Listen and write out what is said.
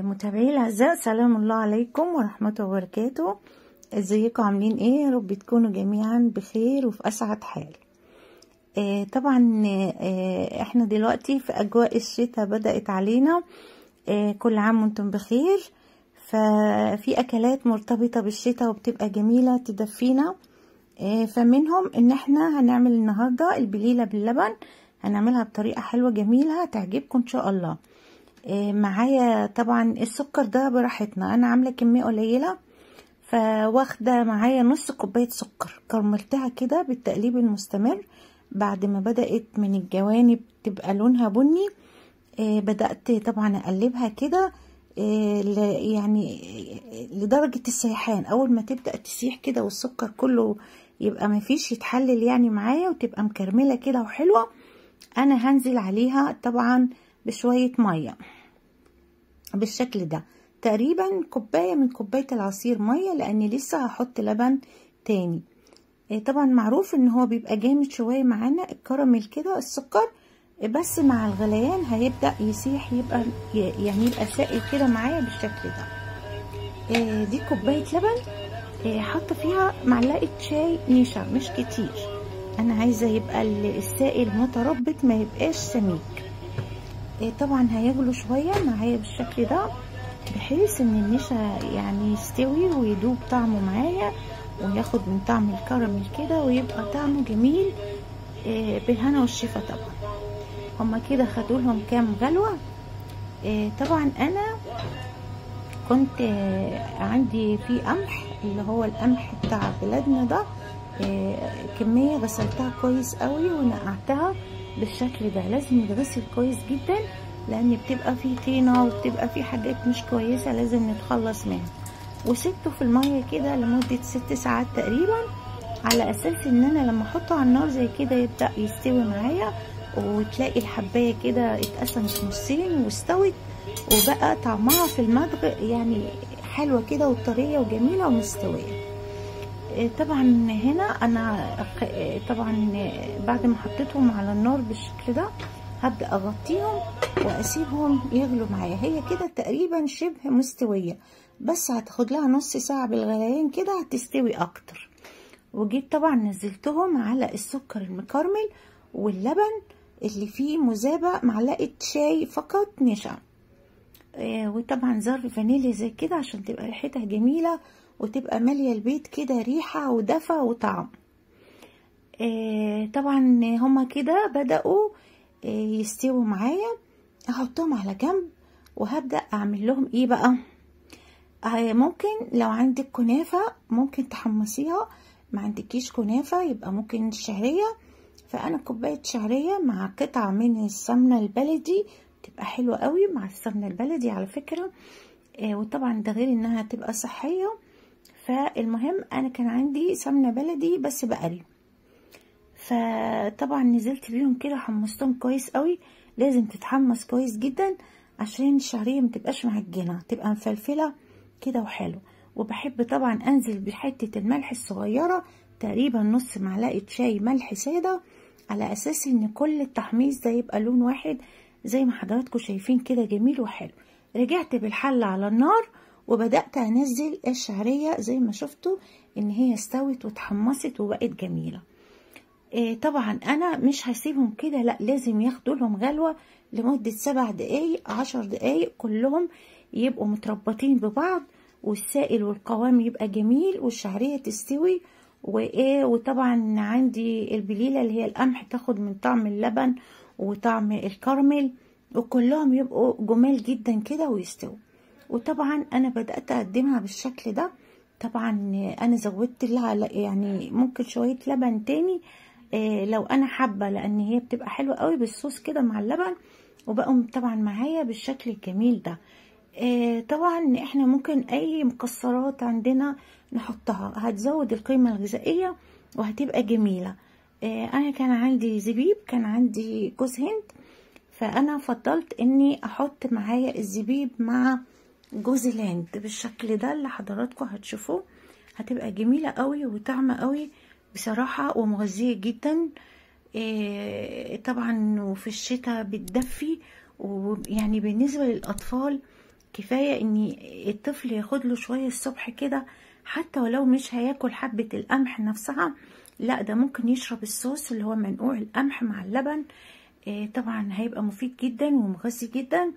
متابعي الاعزاء، سلام الله عليكم ورحمته وبركاته. ازيكم عاملين ايه؟ يا رب تكونوا جميعا بخير وفي اسعد حال. طبعا احنا دلوقتي في اجواء الشتاء بدأت علينا. كل عام وانتم بخير. ففي اكلات مرتبطة بالشتاء وبتبقى جميلة تدفينا، فمنهم ان احنا هنعمل النهاردة البليلة باللبن. هنعملها بطريقة حلوة جميلة هتعجبكم ان شاء الله. معايا طبعا السكر ده براحتنا، انا عاملة كمية قليلة فواخدة معايا نص كوباية سكر، كرملتها كده بالتقليب المستمر. بعد ما بدأت من الجوانب تبقى لونها بني، بدأت طبعا اقلبها كده يعني لدرجة السيحان. اول ما تبدأ تسيح كده والسكر كله يبقى مفيش يتحلل يعني معايا وتبقى مكرملة كده وحلوة، انا هنزل عليها طبعا بشوية مية بالشكل ده، تقريبا كوباية من كوباية العصير مية، لاني لسه هحط لبن تاني. طبعا معروف ان هو بيبقى جامد شوية معانا الكراميل كده السكر، بس مع الغليان هيبدأ يسيح، يبقى يعني يبقى سائل كده معايا بالشكل ده. دي كوباية لبن، حاطه فيها معلقة شاي نشا، مش كتير، انا عايزة يبقى السائل متربط ما يبقاش سميك. طبعا هيغلو شوية معايا بالشكل ده، بحيث ان النشا يعني يستوي ويدوب طعمه معايا وياخد من طعم الكراميل كده ويبقى طعمه جميل. بالهنا والشفا. طبعا هما كده خدوا لهم كام غلوة. طبعا انا كنت عندي في قمح، اللي هو القمح بتاع بلادنا ده، كمية غسلتها كويس قوي ونقعتها بالشكل ده. لازم يتغسل كويس جدا لان بتبقى فيه طينة وبتبقى فيه حاجات مش كويسة لازم نتخلص منها. وسبته في المية كده لمدة 6 ساعات تقريبا، على اساس ان انا لما احطه على النار زي كده يبدأ يستوي معايا، وتلاقي الحباية كده اتقسمت نصين واستوت وبقى طعمها في المضغ يعني حلوة كده وطرية وجميلة ومستوية. طبعا هنا انا طبعا بعد ما حطيتهم على النار بالشكل ده هبدأ اغطيهم واسيبهم يغلوا معايا. هي كده تقريبا شبه مستوية، بس هتاخد لها نص ساعة بالغليان كده هتستوي اكتر. وجيت طبعا نزلتهم على السكر المكرمل واللبن اللي فيه مذابة معلقة شاي فقط نشا، وطبعا ظرف فانيليا زي كده عشان تبقى ريحتها جميلة وتبقى مالية البيت كده ريحة ودفى وطعم. طبعا هما كده بدأوا يستووا معايا. هحطهم على جنب وهبدأ اعمل لهم ايه بقى. ممكن لو عندك كنافة ممكن تحمصيها، ما عندكيش كنافة يبقى ممكن الشعرية. فانا كوباية شعرية مع قطعة من السمنة البلدي، تبقى حلوة قوي مع السمنة البلدي على فكرة. وطبعا ده غير انها تبقى صحية. فالمهم انا كان عندي سمنة بلدي بس بقري، فطبعا نزلت بيهم كده حمصتهم كويس قوي. لازم تتحمص كويس جدا عشان الشعرية متبقاش معجنة، تبقى مفلفلة كده وحلو. وبحب طبعا انزل بحتة الملح الصغيرة، تقريبا نص معلقة شاي ملح سادة، على اساس ان كل التحميص ده يبقى لون واحد زي ما حضراتكم شايفين كده جميل وحلو. رجعت بالحلة على النار وبدأت انزل الشعرية زي ما شفتوا ان هي استوت واتحمصت وبقت جميلة. طبعا انا مش هسيبهم كده، لا لازم ياخدوا لهم غلوة لمدة 7 دقايق 10 دقايق، كلهم يبقوا متربطين ببعض والسائل والقوام يبقى جميل والشعرية تستوي. وايه، وطبعا عندي البليلة اللي هي القمح تاخد من طعم اللبن وطعم الكراميل، وكلهم يبقوا جمال جدا كده ويستووا. وطبعا انا بدأت اقدمها بالشكل ده. طبعا انا زودت لها يعني ممكن شوية لبن تاني لو انا حابة، لان هي بتبقى حلوة قوي بالصوص كده مع اللبن، وبقوا طبعا معايا بالشكل الجميل ده. طبعا احنا ممكن اي مكسرات عندنا نحطها، هتزود القيمة الغذائية وهتبقى جميلة. انا كان عندي زبيب، كان عندي جوز هند، فانا فضلت اني احط معايا الزبيب مع جوز الهند بالشكل ده اللي حضراتكم هتشوفوه. هتبقى جميلة قوي وطعمة قوي بصراحة ومغذية جدا. طبعا وفي الشتاء بتدفي، ويعني بالنسبة للأطفال كفاية ان الطفل ياخد له شوية الصبح كده، حتى ولو مش هياكل حبه القمح نفسها، لا ده ممكن يشرب الصوص اللي هو منقوع القمح مع اللبن. طبعا هيبقى مفيد جدا ومغذي جدا.